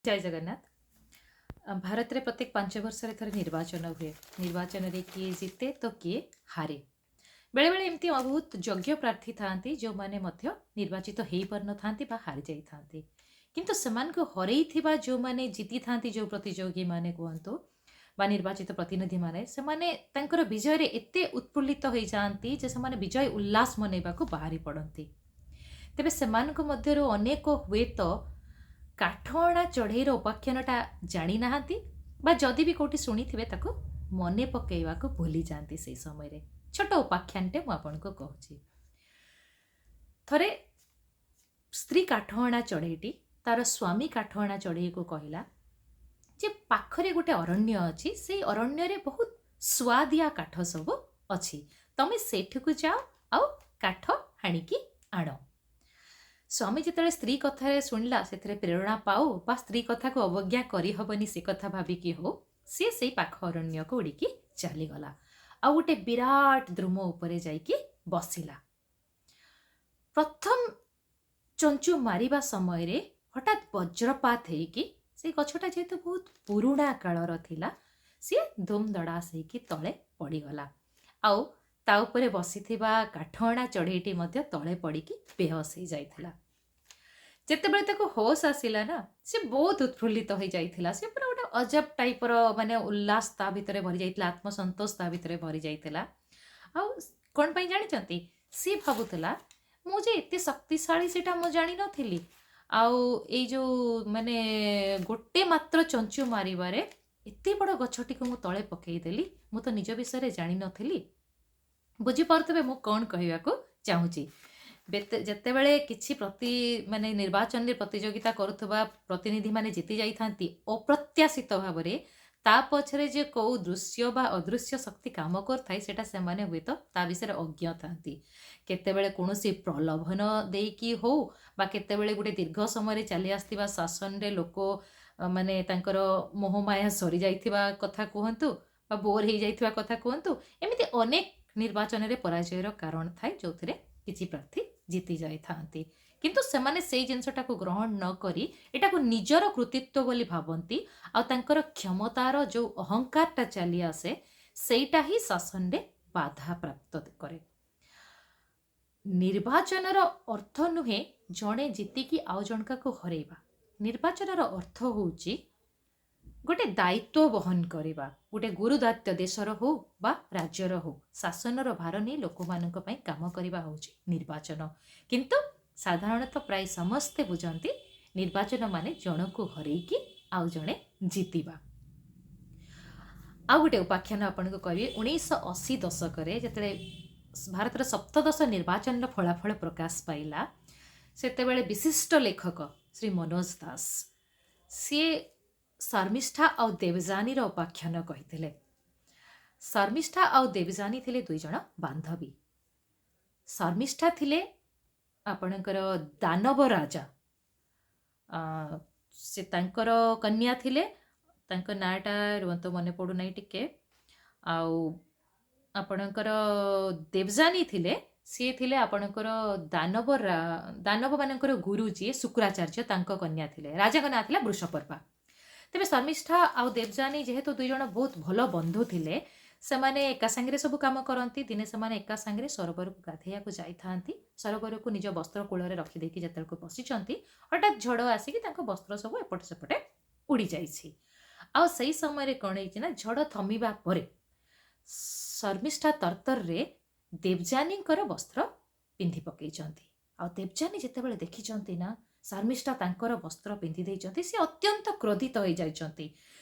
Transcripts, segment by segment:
ଜୟ ଜଗନ୍ନାଥ। ଭାରତରେ ପ୍ରତ୍ୟେକ 5 ବର୍ଷରେ ଥରେ ନିର୍ବାଚନ ହୁଏ। ନିର୍ବାଚନରେ କିଏ ଜିତେ ତ କିଏ ହାରେ। ବେଳେବେଳେ ଏମିତି ବହୁତ ଯୋଗ୍ୟ ପ୍ରାର୍ଥୀ ଥାଆନ୍ତି, ଯେଉଁମାନେ ମଧ୍ୟ ନିର୍ବାଚିତ ହେଇପାରିନଥାନ୍ତି ବା ହାରି ଯାଇଥାନ୍ତି। କିନ୍ତୁ ସେମାନଙ୍କୁ ହରେଇଥିବା ଯେଉଁମାନେ ଜିତିଥାନ୍ତି, ଯେଉଁ ପ୍ରତିଯୋଗୀମାନେ କୁହନ୍ତୁ ବା ନିର୍ବାଚିତ ପ୍ରତିନିଧିମାନେ, ସେମାନେ ତାଙ୍କର ବିଜୟରେ ଏତେ ଉତ୍ଫୁଲ୍ଲିତ ହେଇଯାଆନ୍ତି ଯେ ସେମାନେ ବିଜୟ ଉଲ୍ଲାସ ମନେଇବାକୁ ବାହାରି ପଡ଼ନ୍ତି। ତେବେ ସେମାନଙ୍କ ମଧ୍ୟରୁ ଅନେକ ହୁଏତ କାଠଅଣା ଚଢ଼େଇର ଉପାଖ୍ୟାନଟା ଜାଣିନାହାନ୍ତି ବା ଯଦି ବି କେଉଁଠି ଶୁଣିଥିବେ, ତାକୁ ମନେ ପକାଇବାକୁ ଭୁଲି ଯାଆନ୍ତି। ସେଇ ସମୟରେ ଛୋଟ ଉପାଖ୍ୟାନଟେ ମୁଁ ଆପଣଙ୍କୁ କହୁଛି। ଥରେ ସ୍ତ୍ରୀ କାଠଅଣା ଚଢ଼େଇଟି ତାର ସ୍ୱାମୀ କାଠଅଣା ଚଢ଼େଇକୁ କହିଲା ଯେ ପାଖରେ ଗୋଟେ ଅରଣ୍ୟ ଅଛି, ସେଇ ଅରଣ୍ୟରେ ବହୁତ ସୁଆଦିଆ କାଠ ସବୁ ଅଛି, ତମେ ସେଇଠିକୁ ଯାଅ ଆଉ କାଠ ହାଣିକି ଆଣ। ସ୍ୱାମୀ ଯେତେବେଳେ ସ୍ତ୍ରୀ କଥାରେ ଶୁଣିଲା, ସେଥିରେ ପ୍ରେରଣା ପାଉ ବା ସ୍ତ୍ରୀ କଥାକୁ ଅବଜ୍ଞା କରିହବନି ସେ କଥା ଭାବିକି ହଉ, ସିଏ ସେଇ ପାଖ ଅରଣ୍ୟକୁ ଉଡ଼ିକି ଚାଲିଗଲା ଆଉ ଗୋଟେ ବିରାଟ ଦ୍ରୁମ ଉପରେ ଯାଇକି ବସିଲା। ପ୍ରଥମ ଚଞ୍ଚୁ ମାରିବା ସମୟରେ ହଠାତ୍ ବଜ୍ରପାତ ହେଇକି ସେଇ ଗଛଟା ଯେହେତୁ ବହୁତ ପୁରୁଣା କାଳର ଥିଲା, ସିଏ ଧୁମ୍ ଧଡ଼ାସ ହେଇକି ତଳେ ପଡ଼ିଗଲା ଆଉ ତା ଉପରେ ବସିଥିବା କାଠଅଣା ଚଢ଼େଇଟି ମଧ୍ୟ ତଳେ ପଡ଼ିକି ବେହୋସ ହେଇଯାଇଥିଲା। ଯେତେବେଳେ ତାକୁ ହୋସ୍ ଆସିଲା ନା, ସେ ବହୁତ ଉତ୍ଫୁଲ୍ଲିତ ହେଇଯାଇଥିଲା। ସେ ପୁରା ଗୋଟେ ଅଜବ ଟାଇପର ମାନେ ଉଲ୍ଲାସ ତା ଭିତରେ ଭରି ଯାଇଥିଲା, ଆତ୍ମସନ୍ତୋଷ ତା ଭିତରେ ଭରି ଯାଇଥିଲା। ଆଉ କ'ଣ ପାଇଁ ଜାଣିଛନ୍ତି? ସିଏ ଭାବୁଥିଲା, ମୁଁ ଯେ ଏତେ ଶକ୍ତିଶାଳୀ ସେଇଟା ମୁଁ ଜାଣିନଥିଲି। ଆଉ ଏଇ ଯେଉଁ ମାନେ ଗୋଟେ ମାତ୍ର ଚଞ୍ଚୁ ମାରିବାରେ ଏତେ ବଡ଼ ଗଛଟିକୁ ମୁଁ ତଳେ ପକେଇଦେଲି, ମୁଁ ତ ନିଜ ବିଷୟରେ ଜାଣିନଥିଲି। ବୁଝିପାରୁଥିବେ ମୁଁ କ'ଣ କହିବାକୁ ଚାହୁଁଛି। ଯେତେବେଳେ କିଛି ମାନେ ନିର୍ବାଚନରେ ପ୍ରତିଯୋଗିତା କରୁଥିବା ପ୍ରତିନିଧିମାନେ ଜିତି ଯାଇଥାନ୍ତି ଅପ୍ରତ୍ୟାଶିତ ଭାବରେ, ତା ପଛରେ ଯେ କେଉଁ ଦୃଶ୍ୟ ବା ଅଦୃଶ୍ୟ ଶକ୍ତି କାମ କରୁଥାଏ, ସେଇଟା ସେମାନେ ହୁଏତ ତା ବିଷୟରେ ଅଜ୍ଞ ଥାନ୍ତି। କେତେବେଳେ କୌଣସି ପ୍ରଲୋଭନ ଦେଇକି ହଉ ବା କେତେବେଳେ ଗୋଟେ ଦୀର୍ଘ ସମୟରେ ଚାଲି ଆସିଥିବା ଶାସନରେ ଲୋକ ମାନେ ତାଙ୍କର ମୋହମାୟା ସରିଯାଇଥିବା କଥା କୁହନ୍ତୁ ବା ବୋର୍ ହେଇଯାଇଥିବା କଥା କୁହନ୍ତୁ, ଏମିତି ଅନେକ ନିର୍ବାଚନରେ ପରାଜୟର କାରଣ ଥାଏ, ଯେଉଁଥିରେ କିଛି ପ୍ରାର୍ଥୀ ଜିତି ଯାଇଥାନ୍ତି। କିନ୍ତୁ ସେମାନେ ସେଇ ଜିନିଷଟାକୁ ଗ୍ରହଣ ନ କରି ଏଟାକୁ ନିଜର କୃତିତ୍ୱ ବୋଲି ଭାବନ୍ତି ଆଉ ତାଙ୍କର କ୍ଷମତାର ଯେଉଁ ଅହଙ୍କାରଟା ଚାଲି ଆସେ, ସେଇଟା ହିଁ ଶାସନରେ ବାଧାପ୍ରାପ୍ତ କରେ। ନିର୍ବାଚନର ଅର୍ଥ ନୁହେଁ ଜଣେ ଜିତିକି ଆଉ ଜଣକାକୁ ହରେଇବା। ନିର୍ବାଚନର ଅର୍ଥ ହେଉଛି ଗୋଟେ ଦାୟିତ୍ୱ ବହନ କରିବା, ଗୋଟେ ଗୁରୁ ଦାୟିତ୍ୱ। ଦେଶର ହଉ ବା ରାଜ୍ୟର ହଉ, ଶାସନର ଭାର ନେଇ ଲୋକମାନଙ୍କ ପାଇଁ କାମ କରିବା ହେଉଛି ନିର୍ବାଚନ। କିନ୍ତୁ ସାଧାରଣତଃ ପ୍ରାୟ ସମସ୍ତେ ବୁଝନ୍ତି ନିର୍ବାଚନ ମାନେ ଜଣକୁ ହରେଇକି ଆଉ ଜଣେ ଜିତିବା। ଆଉ ଗୋଟେ ଉପାଖ୍ୟାନ ଆପଣଙ୍କୁ କହିବି। 1980 ଦଶକରେ ଯେତେବେଳେ ଭାରତର ସପ୍ତଦଶ ନିର୍ବାଚନର ଫଳାଫଳ ପ୍ରକାଶ ପାଇଲା, ସେତେବେଳେ ବିଶିଷ୍ଟ ଲେଖକ ଶ୍ରୀ ମନୋଜ ଦାସ ସିଏ ଶର୍ମିଷ୍ଠା ଆଉ ଦେବଯାନୀର ଉପାଖ୍ୟାନ କହିଥିଲେ। ଶର୍ମିଷ୍ଠା ଆଉ ଦେବଯାନୀ ଥିଲେ ଦୁଇ ଜଣ ବାନ୍ଧବୀ। ଶର୍ମିଷ୍ଠା ଥିଲେ ଆପଣଙ୍କର ଦାନବ ରାଜା, ସେ ତାଙ୍କର କନ୍ୟା ଥିଲେ। ତାଙ୍କ ନାଁଟା ରୁହନ୍ତୁ, ମନେ ପଡ଼ୁନାହିଁ ଟିକେ। ଆଉ ଆପଣଙ୍କର ଦେବଯାନୀ ଥିଲେ, ସିଏ ଥିଲେ ଆପଣଙ୍କର ଦାନବମାନଙ୍କର ଗୁରୁ ଯିଏ ଶୁକ୍ରାଚାର୍ଯ୍ୟ, ତାଙ୍କ କନ୍ୟା ଥିଲେ। ରାଜାଙ୍କ ନାଁ ଥିଲା ବୃଷପର୍ବା। ତେବେ ଶର୍ମିଷ୍ଠା ଆଉ ଦେବଯାନୀ ଯେହେତୁ ଦୁଇ ଜଣ ବହୁତ ଭଲ ବନ୍ଧୁ ଥିଲେ, ସେମାନେ ଏକା ସାଙ୍ଗରେ ସବୁ କାମ କରନ୍ତି। ଦିନେ ସେମାନେ ଏକା ସାଙ୍ଗରେ ସରୋବରକୁ ଗାଧେଇବାକୁ ଯାଇଥାନ୍ତି। ସରୋବରକୁ ନିଜ ବସ୍ତ୍ର କୂଳରେ ରଖିଦେଇକି ଯେତେବେଳକୁ ବସିଛନ୍ତି, ହଠାତ୍ ଝଡ଼ ଆସିକି ତାଙ୍କ ବସ୍ତ୍ର ସବୁ ଏପଟ ସେପଟେ ଉଡ଼ି ଯାଇଛି। ଆଉ ସେଇ ସମୟରେ କ'ଣ ହେଇଛି ନା, ଝଡ଼ ଥମିବା ପରେ ଶର୍ମିଷ୍ଠା ତରତରରେ ଦେବଯାନୀଙ୍କର ବସ୍ତ୍ର ପିନ୍ଧି ପକେଇଛନ୍ତି। ଆଉ ଦେବଯାନୀ ଯେତେବେଳେ ଦେଖିଛନ୍ତି ନା ଶର୍ମିଷ୍ଠା ତାଙ୍କର ବସ୍ତ୍ର ପିନ୍ଧି ଦେଇଛନ୍ତି, ସେ ଅତ୍ୟନ୍ତ କ୍ରୋଧିତ ହେଇଯାଇଛନ୍ତି।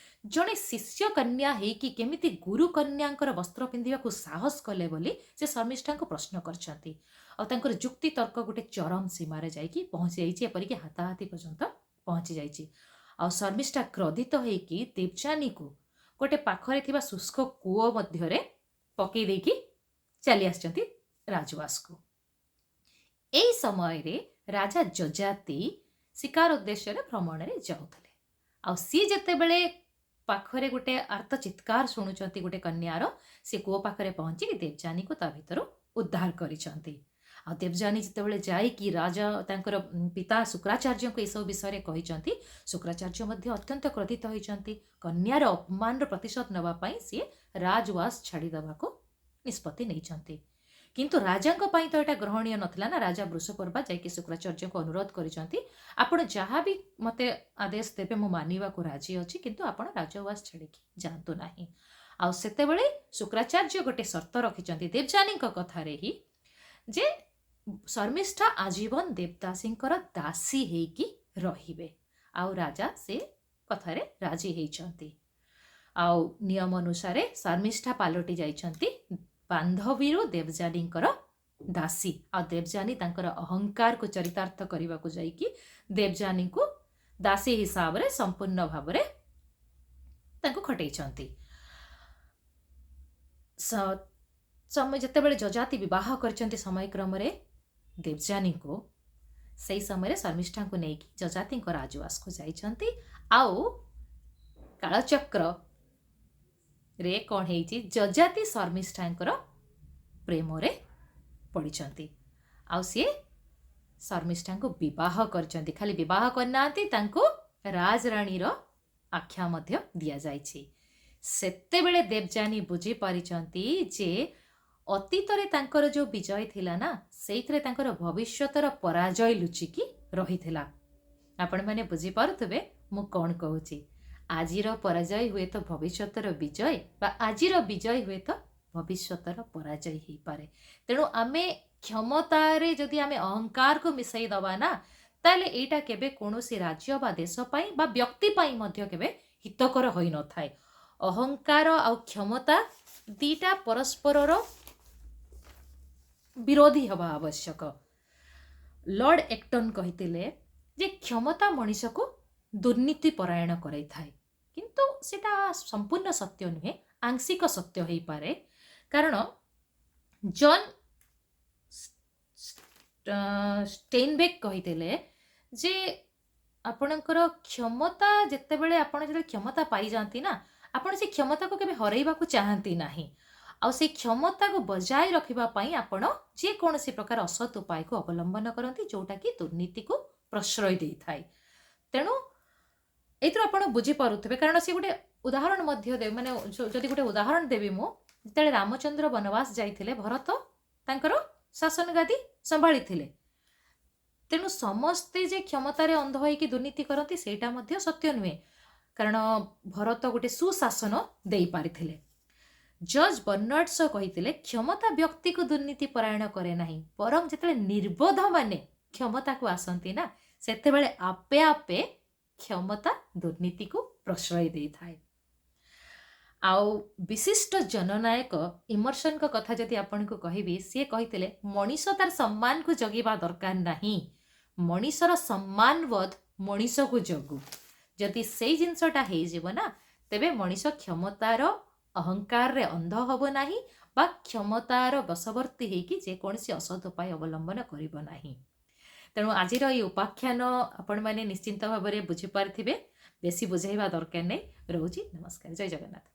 ଜଣେ ଶିଷ୍ୟ କନ୍ୟା ହେଇକି କେମିତି ଗୁରୁ କନ୍ୟାଙ୍କର ବସ୍ତ୍ର ପିନ୍ଧିବାକୁ ସାହସ କଲେ ବୋଲି ସେ ଶର୍ମିଷ୍ଠାଙ୍କୁ ପ୍ରଶ୍ନ କରିଛନ୍ତି। ଆଉ ତାଙ୍କର ଯୁକ୍ତି ତର୍କ ଗୋଟେ ଚରମ ସୀମାରେ ଯାଇକି ପହଞ୍ଚି ଯାଇଛି, ଏପରିକି ହାତାହାତି ପର୍ଯ୍ୟନ୍ତ ପହଞ୍ଚି ଯାଇଛି। ଆଉ ଶର୍ମିଷ୍ଠା କ୍ରୋଧିତ ହେଇକି ଦେବଯାନୀକୁ ଗୋଟେ ପାଖରେ ଥିବା ଶୁଷ୍କ କୂଅ ମଧ୍ୟରେ ପକେଇ ଦେଇକି ଚାଲି ଆସିଛନ୍ତି ରାଜୁଆସକୁ। ଏଇ ସମୟରେ ରାଜା ଯଯାତି ଶିକାର ଉଦ୍ଦେଶ୍ୟରେ ଭ୍ରମଣରେ ଯାଉଥିଲେ। ଆଉ ସିଏ ଯେତେବେଳେ ପାଖରେ ଗୋଟେ ଆର୍ତ୍ତ ଚିତ୍କାର ଶୁଣୁଛନ୍ତି ଗୋଟେ କନ୍ୟାର, ସେ କୂଅ ପାଖରେ ପହଞ୍ଚିକି ଦେବଯାନୀକୁ ତା ଭିତରୁ ଉଦ୍ଧାର କରିଛନ୍ତି। ଆଉ ଦେବଯାନୀ ଯେତେବେଳେ ଯାଇକି ରାଜା ତାଙ୍କର ପିତା ଶୁକ୍ରାଚାର୍ଯ୍ୟଙ୍କୁ ଏସବୁ ବିଷୟରେ କହିଛନ୍ତି, ଶୁକ୍ରାଚାର୍ଯ୍ୟ ମଧ୍ୟ ଅତ୍ୟନ୍ତ କ୍ରୋଧିତ ହୋଇଛନ୍ତି। କନ୍ୟାର ଅପମାନର ପ୍ରତିଶୋଧ ନେବା ପାଇଁ ସିଏ ରାଜଉଆସ ଛାଡ଼ିଦେବାକୁ ନିଷ୍ପତ୍ତି ନେଇଛନ୍ତି। କିନ୍ତୁ ରାଜାଙ୍କ ପାଇଁ ତ ଏଇଟା ଗ୍ରହଣୀୟ ନଥିଲା ନା। ରାଜା ବୃଷପର୍ବା ଯାଇକି ଶୁକ୍ରାଚାର୍ଯ୍ୟଙ୍କୁ ଅନୁରୋଧ କରିଛନ୍ତି, ଆପଣ ଯାହା ବି ମୋତେ ଆଦେଶ ଦେବେ ମୁଁ ମାନିବାକୁ ରାଜି ଅଛି, କିନ୍ତୁ ଆପଣ ରାଜଉଆସ ଛାଡ଼ିକି ଯାଆନ୍ତୁ ନାହିଁ। ଆଉ ସେତେବେଳେ ଶୁକ୍ରାଚାର୍ଯ୍ୟ ଗୋଟେ ସର୍ତ୍ତ ରଖିଛନ୍ତି ଦେବଯାନୀଙ୍କ କଥାରେ ହିଁ, ଯେ ଶର୍ମିଷ୍ଠା ଆଜୀବନ ଦେବଦାସୀଙ୍କର ଦାସୀ ହେଇକି ରହିବେ। ଆଉ ରାଜା ସେ କଥାରେ ରାଜି ହେଇଛନ୍ତି। ଆଉ ନିୟମ ଅନୁସାରେ ଶର୍ମିଷ୍ଠା ପାଲଟି ଯାଇଛନ୍ତି ବାନ୍ଧବୀରୁ ଦେବଯାନୀଙ୍କର ଦାସୀ। ଆଉ ଦେବଯାନୀ ତାଙ୍କର ଅହଙ୍କାରକୁ ଚରିତାର୍ଥ କରିବାକୁ ଯାଇକି ଦେବଯାନୀଙ୍କୁ ଦାସୀ ହିସାବରେ ସମ୍ପୂର୍ଣ୍ଣ ଭାବରେ ତାଙ୍କୁ ଖଟେଇଛନ୍ତି। ସମୟ ଯେତେବେଳେ ଯଯାତି ବିବାହ କରିଛନ୍ତି ସମୟକ୍ରମରେ ଦେବଯାନୀଙ୍କୁ, ସେଇ ସମୟରେ ଶର୍ମିଷ୍ଠାଙ୍କୁ ନେଇକି ଯଯାତିଙ୍କ ରାଜୁଆସକୁ ଯାଇଛନ୍ତି। ଆଉ କାଳଚକ୍ର ରେ କ'ଣ ହେଇଛି, ଯଯାତି ଶର୍ମିଷ୍ଠାଙ୍କର ପ୍ରେମରେ ପଡ଼ିଛନ୍ତି ଆଉ ସିଏ ଶର୍ମିଷ୍ଠାଙ୍କୁ ବିବାହ କରିଛନ୍ତି। ଖାଲି ବିବାହ କରିନାହାନ୍ତି, ତାଙ୍କୁ ରାଜରାଣୀର ଆଖ୍ୟା ମଧ୍ୟ ଦିଆଯାଇଛି। ସେତେବେଳେ ଦେବଯାନୀ ବୁଝିପାରିଛନ୍ତି ଯେ ଅତୀତରେ ତାଙ୍କର ଯେଉଁ ବିଜୟ ଥିଲା ନା, ସେଇଥିରେ ତାଙ୍କର ଭବିଷ୍ୟତର ପରାଜୟ ଲୁଚିକି ରହିଥିଲା। ଆପଣମାନେ ବୁଝିପାରୁଥିବେ ମୁଁ କ'ଣ କହୁଛି। ଆଜିର ପରାଜୟ ହୁଏତ ଭବିଷ୍ୟତର ବିଜୟ, ବା ଆଜିର ବିଜୟ ହୁଏତ ଭବିଷ୍ୟତର ପରାଜୟ ହେଇପାରେ। ତେଣୁ ଆମେ କ୍ଷମତାରେ ଯଦି ଆମେ ଅହଙ୍କାରକୁ ମିଶାଇ ଦେବା ନା, ତାହେଲେ ଏଇଟା କେବେ କୌଣସି ରାଜ୍ୟ ବା ଦେଶ ପାଇଁ ବା ବ୍ୟକ୍ତି ପାଇଁ ମଧ୍ୟ କେବେ ହିତକର ହୋଇନଥାଏ। ଅହଙ୍କାର ଆଉ କ୍ଷମତା ଦିଟା ପରସ୍ପରର ବିରୋଧୀ ହେବା ଆବଶ୍ୟକ। ଲର୍ଡ ଏକ୍ଟନ କହିଥିଲେ ଯେ କ୍ଷମତା ମଣିଷକୁ ଦୁର୍ନୀତି ପରାୟଣ କରାଇଥାଏ, କିନ୍ତୁ ସେଟା ସମ୍ପୂର୍ଣ୍ଣ ସତ୍ୟ ନୁହେଁ, ଆଂଶିକ ସତ୍ୟ ହେଇପାରେ। କାରଣ ଜନ୍ ଷ୍ଟେନବେକ୍ କହିଥିଲେ ଯେ ଆପଣଙ୍କର କ୍ଷମତା ଯେତେବେଳେ ଆପଣ ଯେତେବେଳେ କ୍ଷମତା ପାଇଯାଆନ୍ତି ନା, ଆପଣ ସେ କ୍ଷମତାକୁ କେବେ ହରାଇବାକୁ ଚାହାନ୍ତି ନାହିଁ। ଆଉ ସେଇ କ୍ଷମତାକୁ ବଜାୟ ରଖିବା ପାଇଁ ଆପଣ ଯେକୌଣସି ପ୍ରକାର ଅସତ୍ ଉପାୟକୁ ଅବଲମ୍ବନ କରନ୍ତି, ଯେଉଁଟାକି ଦୁର୍ନୀତିକୁ ପ୍ରଶ୍ରୟ ଦେଇଥାଏ। ତେଣୁ ଏଇଥିରୁ ଆପଣ ବୁଝିପାରୁଥିବେ, କାରଣ ସେ ଗୋଟେ ଉଦାହରଣ ମଧ୍ୟ ଦେବେ, ମାନେ ଯଦି ଗୋଟେ ଉଦାହରଣ ଦେବି ମୁଁ, ଯେତେବେଳେ ରାମଚନ୍ଦ୍ର ବନବାସ ଯାଇଥିଲେ, ଭରତ ତାଙ୍କର ଶାସନ ଗାଦି ସମ୍ଭାଳିଥିଲେ। ତେଣୁ ସମସ୍ତେ ଯେ କ୍ଷମତାରେ ଅନ୍ଧ ହେଇକି ଦୁର୍ନୀତି କରନ୍ତି ସେଇଟା ମଧ୍ୟ ସତ୍ୟ ନୁହେଁ, କାରଣ ଭରତ ଗୋଟେ ସୁଶାସନ ଦେଇପାରିଥିଲେ। ଜଜ୍ ବର୍ନାର୍ଡ ଶ କହିଥିଲେ କ୍ଷମତା ବ୍ୟକ୍ତିକୁ ଦୁର୍ନୀତି ପରାୟଣ କରେ ନାହିଁ, ବରଂ ଯେତେବେଳେ ନିର୍ବୋଧମାନେ କ୍ଷମତାକୁ ଆସନ୍ତି ନା, ସେତେବେଳେ ଆପେ ଆପେ କ୍ଷମତା ଦୁର୍ନୀତିକୁ ପ୍ରଶ୍ରୟ ଦେଇଥାଏ। ଆଉ ବିଶିଷ୍ଟ ଜନନାୟକ ଇମର୍ସନଙ୍କ କଥା ଯଦି ଆପଣଙ୍କୁ କହିବି, ସିଏ କହିଥିଲେ ମଣିଷ ତାର ସମ୍ମାନକୁ ଜଗିବା ଦରକାର ନାହିଁ, ମଣିଷର ସମ୍ମାନବୋଧ ମଣିଷକୁ ଜଗୁ। ଯଦି ସେଇ ଜିନିଷଟା ହେଇଯିବ ନା, ତେବେ ମଣିଷ କ୍ଷମତାର ଅହଙ୍କାରରେ ଅନ୍ଧ ହେବ ନାହିଁ ବା କ୍ଷମତାର ବଶବର୍ତ୍ତୀ ହେଇକି ଯେକୌଣସି ଅସତ୍ ଉପାୟ ଅବଲମ୍ବନ କରିବ ନାହିଁ। ତେଣୁ ଆଜିର ଏଇ ଉପାଖ୍ୟାନ ଆପଣମାନେ ନିଶ୍ଚିନ୍ତ ଭାବରେ ବୁଝିପାରିଥିବେ, ବେଶୀ ବୁଝାଇବା ଦରକାର ନାହିଁ। ରହୁଛି, ନମସ୍କାର, ଜୟ ଜଗନ୍ନାଥ।